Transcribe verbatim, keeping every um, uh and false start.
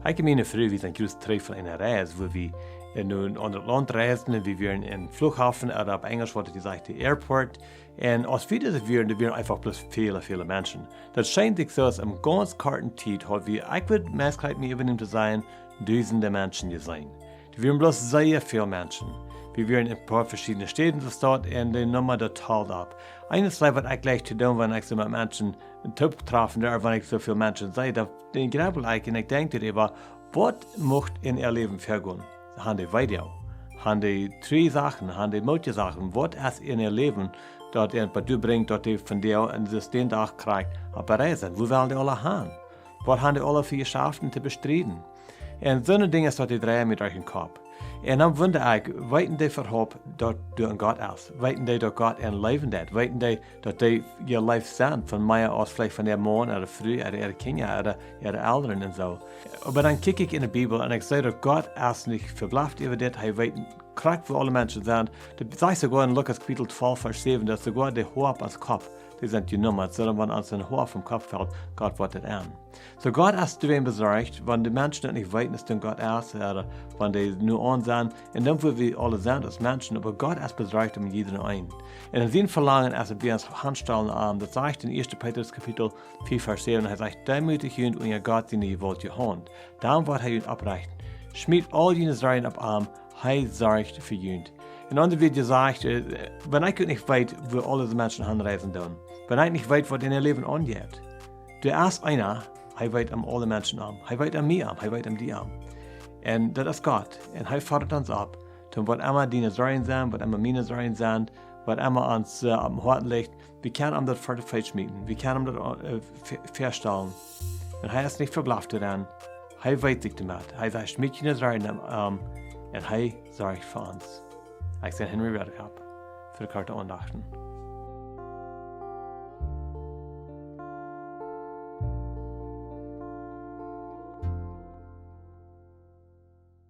Ekj un miene Fru, wie sent jrod trigj von eene Reis, wua wie en een aundret Launt reisden un wie wieren em Flughafen, ooda opp Enjlisch woat daut jesajcht, de Airport. Un aus wie doa wieren, doa wieren eefach bloos väle, väle Menschen. Daut schient sikj soo aus en gaunz korte Tiet haud wie, ekj wudd meist krakjt mie äwanämen to sajen, dusende Menschen jeseenen. Doa wieren bloos sea väl Menschen. Wie wieren en poa veschiedne Städen, de Staut, un de Numma, daut tald opp. Eenes waut ekj jlikj to doonen, wan ekj soo met Menschen tooptrafen, ooda wan ekj soo väl Menschen see, dan, dan jrebbel ekj un ekj denkj doaräwa, waut mucht en äa Läwen väagonen? Han dee Weedoag? Han dee trieje Sachen? Han dee mootje Sachen? Waut es en äa Läwen, daut an bat doa brinjt, daut dee vondoag un dis dän Dach krakjt opp Reis sent? Wua wellen dee aula han? Waut han dee aula fa Jeschaften to bestrieden? Un soone Dinja es daut, dee dreien mie derch dän Kopp. Un dan wunda ekj, weeten dee äwahaupt, daut doa een Gott es? Weeten dee, daut Gott an leewen deit? Weeten dee, daut dee jeleeft sent von mea aus veleicht von äa Maun ooda Fru ooda äare Kjinja ooda äare Elren un soo? Oba dan kjikj ekj en de Bibel un ekj see, daut Gott es nich veblaft äwa dit, hee weet krakjt, wua aule Menschen sent. Daut sajcht soogoa en Lukas Kapitel twalf, Varsch säwen, daut soogoa de Hoa opp ons Kopp, dee sent jenummat, soo daut wan ons een Hoa vom Kopp felt, Gott weet daut aun. Soo Gott es doawäajen besorcht, wan de Menschen daut nich weeten, daut doa een Gott es, ooda wan dee nu aun sent, un dan wua wie aule sent aus Menschen, oba Gott es besorcht om jieda eenen. Un en sien Velangen es, daut wie ons hanstalen aun am. Daut sajcht en Ieeschte Petrus Kapitel vea, Varsch säwen, hee sajcht: "Deemootijt junt unja Gott siene jewaultje Haunt. Dan woat hee junt opprechten. Schmiet aul june Sorjen opp am, hee sorcht fa junt." Un aundre Wieed jesajcht, äh, wan ekj uk nich weet, wua aule dise Menschen hanreisen doonen, wan ekj nich weet, waut en äa Läwen aunjeit, doa es eena, hee weet om aule Menschen om. Hee weet om mie om, hee weet om die om. Un daut es Gott. Un hee fodat ons opp, toom waut emma diene Sorjen sent, waut emma miene Sorjen sent, waut emma ons, äh, opp däm Hoat licht, wie kjennen am daut ver de Feet schmieten. Wie kjennen am daut, äh, ve-, vestalen. Un hee es nich veblaft doaraun. Hee weet sikj doamet. Hee sajcht: "Schmiet june Sorjen opp am, un hee sorcht fa ons." Ekj sie Henry Redekop fa de Korte Aundachten.